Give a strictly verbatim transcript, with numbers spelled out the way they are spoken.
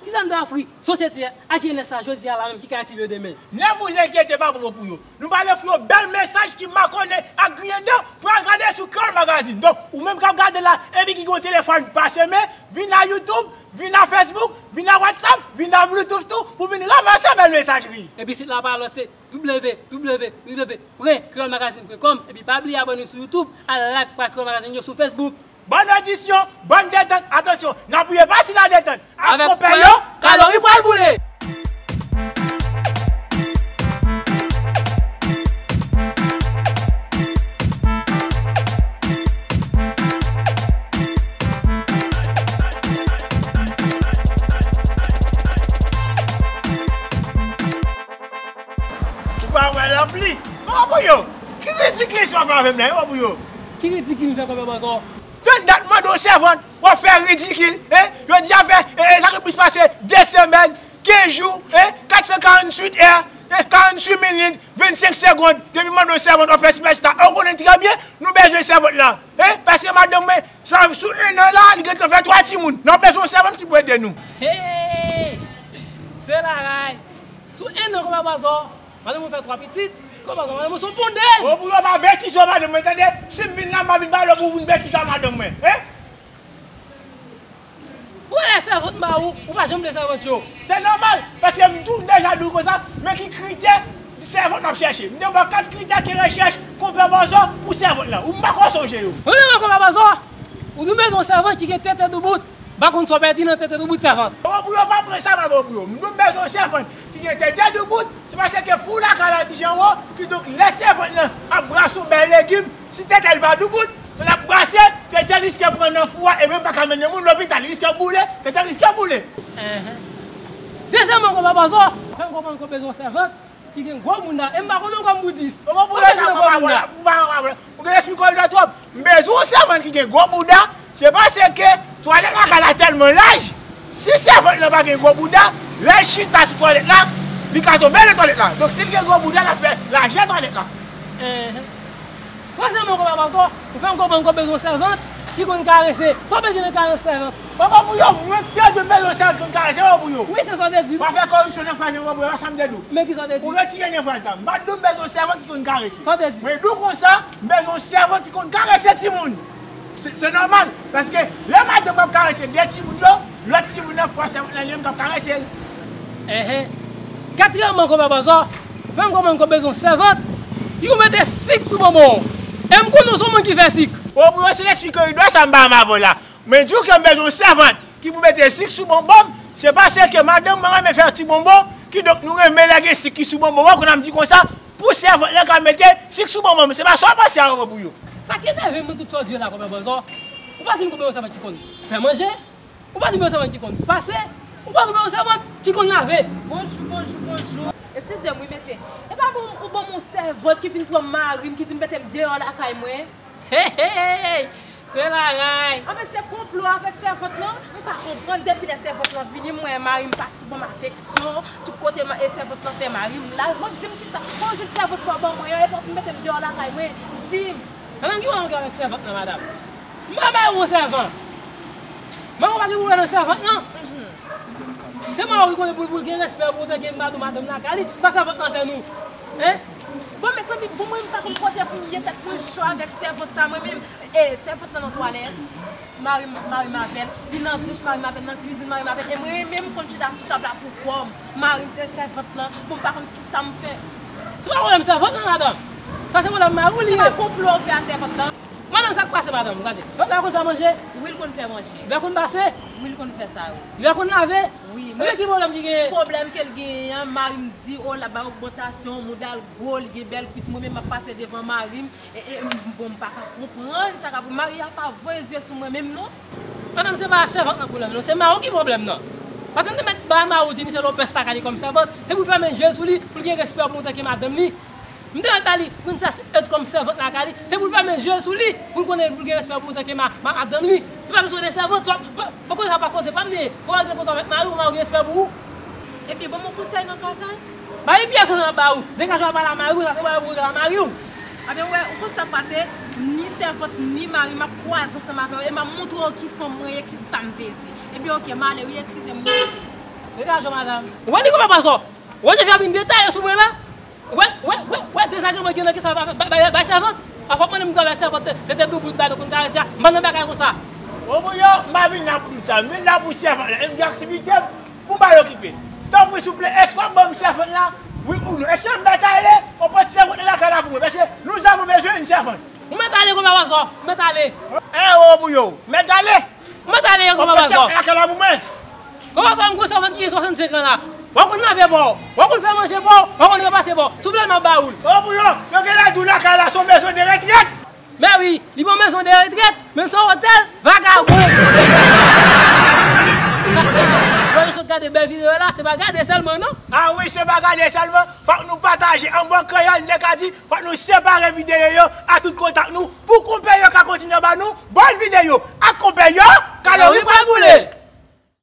Kisa n ta ofri sosyete a ak jenès sa jodi a la menm ki ka itilize demen? Nèg ou enkyete pa pwopo pou yo. Nou pale pou yo bèl mesaj ki makonnen ak griyen dan pral gade sou Kreyòl Magazine. Donk, ou menm k ap gade la epi ki gen yon telefòn pase men, vin nan YouTube, vin nan Facebook, vin nan WhatsApp, vin nan Bluetooth tou pou vin ranmase bèl mesaj li. Epi sit la pa lòt se w w w pwen kreyòl magazine pwen kòm epi pa bliye abòne sou YouTube, al like paj Kreyòl Magazine yo sou Facebook. Bòn odisyon, bòn detant, atansyon, n ap rive pa sou ladetant ak konpè yo, kalori pral boule. Ou pa wè lapli? Kòman pou yo? Ki ridikil sa w fè avè m la, kòman pou yo? Ki ridikil m fè kòman bòzò? Tann dat mande w sèvant, w ap fè ridikil, hein? Jodi a fè, eh, eh, sa gen plis pase de semèn, kenz jou, hein? Kat san karanntuit è, hein? Karanntuit minit, vennsenk segonn, depi mande w sèvant, w ap fè sipèsta. Ou konnen trè byen, nou bezwen sèvant lan, hein? Paske madanm mwen, sa sou en an la, li gentan fè twa timoun. N ap bezwen yon sèvant ki pou ede nou. Hey! Se la ray. Sou en an kòman bòzò, madanm ou fè twa pitit, kòman bòzò, madanm ou se yon pondèz. O pou yo pa betize madanm mwen, tande? Si m vin la, m pa vin pale pou vin betize madanm mwen, hein? Ou wè lè sèvant m ba ou, ou pa janm vle sèvant yo. Se nòmal, paske m tou, m deja di w konsa, men ki kritè sèvant m ap chèche. M te ba w kat kritè ki rechèch konpè bòzò pou sèvant lan. Ou m pa kwè w sonje yo. Wi, men konpè bòzò, ou di w bezwen yon sèvant ki gen tete doubout. M pa konn sa w pèdi nan tete doubout sèvant. Bon, pou yo pa pran sa mal pou yo. M di w m bezwen yon sèvant ki gen tete doubout, se paske fou lakay la ti jan wo, kidonk lè sèvant lan ap brase yon bèl legim, si tete l pa doubout, sa l ap brase, tete l riske pran nan fou a, e menm pa ka mennen moun lopital, li riske boule, tete l riske boule. Enhen. Dezyèmman, konpè bòzò, fè m konprann ke w bezwen yon sèvant ki gen gwo bounda, e m pa konnen w kòm boudis. Bon, pou sa, mwen pa wè, mwen pa wè. Ou gen lespri koridò twòp. M bezwen yon sèvant ki gen gwo bouda, se paske twalèt lakay la tèlman laj, si sèvant lan pa gen gwo bouda, lè l chita sou twalèt la, li ka tonbe nan twalèt la. Donk, si l gen gwo bouda, l ap fè lajè twalèt la. Enhen. Twazyèmman, konpè bòzò, ou fè m konprann ke w bezwen yon sèvant ki konn karese. Sa w bezwen nan karese sèvant? Papa pou yo, mwen te dwe bezwen yon sèvant ki konn karese, papa pou yo. Wi, se sa w te di. Pa fè kòripsyon nan fraz mwen, papa pou yo, sa m te di w. Men ki sa w te di? Ou retire nan fraz la. M pa t di w m bezwen yon sèvant ki konn karese. Sa w te di? Mwen di w konsa, m bezwen yon sèvant ki konn karese timoun. Se, se nòmal, paske lè madanm ap karese de timoun yo, lòt timoun nan fò sèvant lan li menm k ap karese l. Enhen. Katriyèmman, konpè bòzò, fè m konprann ke w bezwen yon sèvant ki pou mete sik sou bonbon w. E m konnen w se yon moun ki fè sik. O pou yo, se lespri koridò sa m ba m avè w la. Mwen di w ke m bezwen yon sèvant ki pou mete sik sou bonbon m, se paske madanm mwen renmen fè ti bonbon, kidonk nou renmen lè gen sik ki sou bonbon an, kounye a m di konsa, pou sèvant lan ka mete sik sou bonbon m, se pa sa w panse a, papa pou yo. Sa k enève m nan tout sa w di yo la, konpè bòzò, ou pa di m ke w bezwen yon sèvant ki konn fè manje, ou pa di m bezwen yon sèvant ki konn pase, ou pa di m bezwen yon sèvant ki konn lave. Bonjou, bonjou, bonjou. Eskize m wi, mesye. E pa bon, ou ban m yon sèvant ki vin pran mari m, ki vin mete m deyò lakay mwen. Hey, hey, hey! Se la ray! Anben, se konplo avèk sèvant lan. M pa konprann, depi lè sèvant lan vini, m wè mari m pa sou ban m afeksyon. Tout kote m, e sèvant lan fè mari m laj. Bon, di m kisa? Bon, jouk sèvant sa w ban mwen an, epi w vin mete m deyò lakay mwen. Di m. Madanm, ki pwoblèm w gen avèk sèvant lan, madanm? M pa bay ou yon sèvant. Mari w pa gen pwoblèm nan sèvant lan. Se mari w ki konnen pou, pou l gen respè pou w tanke madanm, madanm lakay li. Sa sèvant lan fè nou? Hein? Bon, mezanmi, bon, mwen, m pa konn kote pou m ye, tèt mwen cho avèk sèvant sa, mwen menm. E, sèvant lan nan twalèt, mari m, mari m avè l, li nan douch, mari m avè l nan kwizin, mari m avè l, e mwen menm, m konn chita sou tab la pou kò m. Mari m se sèvant lan, bon, m pa konn kisa m fè. Se pa pwoblèm sèvant lan, madanm. Sa se pwoblèm mari w li ye. Se pa konplo w fè a sèvant lan? Madanm, sa k pase, madanm? Gade. Sèvant la konn fè manje? Wi, l konn fè manje. Lè konn pase? Wi, l konn fè sa, wi. Lè konn lave? Wi, men ki pwoblèm ki genyen? Pwoblèm ke l genyen an, mari m di, o, l ap bay ogmantasyon, mouda l gwo, li gen bèl kwis, mwen menm m ap pase devan mari m, e, e, m, bon, m pa ka konprann sa k ap, mari a pa voye zye sou mwen menm, non. Madanm, se pa sèvant lan pwoblèm nan, se mari w ki pwoblèm nan. Paske m te mèt bay mari w Jennifer Lopez lakay li kòm sèvant, se pou l fèmen je l sou li, pou l gen respè pou nou tanke madanm li. M te mèt ba li Princess Earth kòm sèvant lakay li, se pou l fèmen je l sou li, pou l konnen pou l gen respè pou nou tanke ma, ma, madanm li. Se pa kesyon de sèvant, sa, pa, pa koze sa, pa koze, pa bliye, fò w regle koze avèk mari w, mari w gen respè pou ou. Epi, ban m yon konsèy nan ka sa. Ba li pyès konsèy m ap ba ou, degaje w al pale a mari w, sa se bagay pou w regle a mari w. Anben, w wè, ou konn sa k pase, ni sèvant, ni mari, m ap kwaze ansanm avè w, e m ap montre w ki fanm mwen ye, kisa m peze. Ebyen, oke, m ale wi, eskize m, m pase. Degaje w, madanm. Ou wè li kòman pase? Ou wè jan fi a vin detaye sou mwen la? Ou wè, ou wè, ou wè, ou wè dezagreman ki gen nan kisa bay, bay, bay sèvant? Afòk mande m travay sèvant, tete doubout, ba nou konn karese a. M pa nan bagay konsa. Bon, bon, yo, m pa vin la pou m sa. M vin la pou sèvant la. E m gen aktivite m pou m al okipe. Tanpri, souple, èske w ap ban m sèvant la? Wi ou non? Èske m mèt ale? Ou pot sèvant la lakay la pou mwen? Paske nous avons besoin d'une servante. Ou mèt ale, konpa Wazò. Ou mèt ale. E, o, pou yo. Mèt ale. Ou mèt ale, konpa Wazò. Lakay la pou mwen. Konpa Wazò, m gon sèvant ki gen swasannsenk an la. W ap konn lave bò. W ap konn fè manje bò. W ap konn repase bò. Souple, m ap ba ou l. O, pou yo. Yo gen la di w lakay la, se yon maison de retraite. Men wi, li pa yon maison de retraite, men se yon otèl vagabon. Lè nou sot gade bèl videyo la, se pa gade sèlman, non. A wi, se pa gade sèlman. Fòk nou pataje. An bon kreyòl, nou te ka di, fòk nou separe videyo yo a tout kontak nou pou konpè yo ka kontinye ba nou bòn videyo. Ak konpè yo, kalori pral boule.